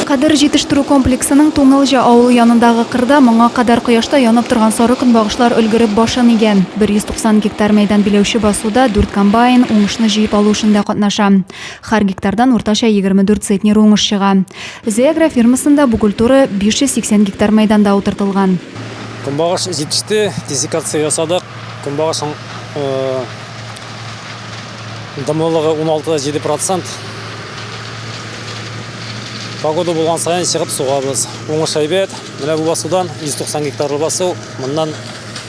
Кадер җитештерү комплексының Туңылҗа авылы янындагы кырда моңа кадәр кояшта янып торган сары көнбагышлар өлгереп башын игән. 190 гектар мәйдан биләүче басуда дүрт комбайн уңышны җыеп алу эшендә катнаша. Һәр гектардан уртача 24 центнер уңыш чыга. Зәй агрофирмасында бу культура 580 гектар мәйданда утыртылган. Көнбагыш җитеште, десикация ясадык. Көнбагышның Дымлылыгы 16,7 процент. Погода булган саен чыгып сугабыз. Уңыш әйбәт. Менә бу басудан 190 гектарлы басу, моннан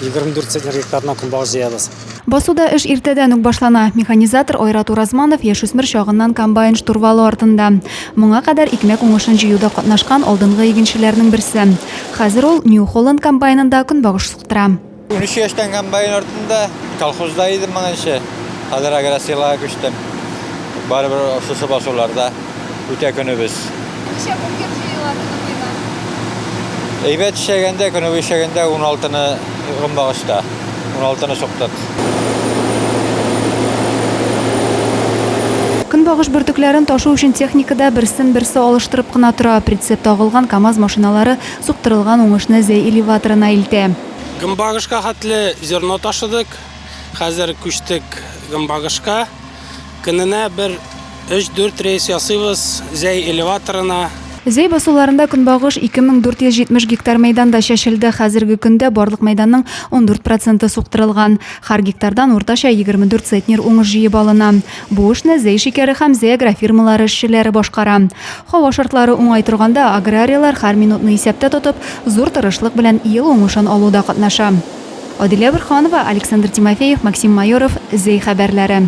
24 центнер гектарыннан көнбагыш җыябыз. Басуда эш иртәдән үк башлана. Механизатор Айрат Уразманов яшүсмер чагыннан комбайн штурвалы артында. Моңа кадәр икмәк уңышын җыюда катнашкан алдынгы игенчеләрнең берсе. Хәзер ул New Holland комбайнында көнбагыш суктыра. 13 яшьтән комбайн артында, колхозда идем моңынчы. Хәзер агросилага күчтем. Барыбер шушы басуларда үтә көнебез. Ничә бункер җыела көне буена? Әйбәт эшләгәндә, көне буе эшләгәндә 16-ны гомбагышта. 16-ны суктык. Көнбагыш бөртекләрен ташу өчен техника да берсен-берсе алыштырып кына тора. Прицеп тагылган КАМАЗ машиналары суктырылган уңышны Зәй элеваторына илтә. Гөмбагышка хәтле зерно ташыдык. Хәзер күчтек Гөмбагышка. Көненә бер өч-дүрт рейс ясыйбыз Зәй элеваторына. Зәй басуларында көнбагыш 2470 гектар мәйданда чәчелде. Хәзерге көндә барлык мәйданның 14 проценты суктырылган. Һәр гектардан уртача 24 центнер уңыш җыеп алына. Бу эшне Зәй шикәре һәм Зәй агрофирмалары эшчеләре башкара. Һава шартлары уңай торганда, аграрийлар һәр минутны исәптә тотып, зур тырышлык белән ел уңышын алуда катнаша. Адилә Борһанова, Александр Тимофеев, Максим Майоров, Зәй хәбәрләре.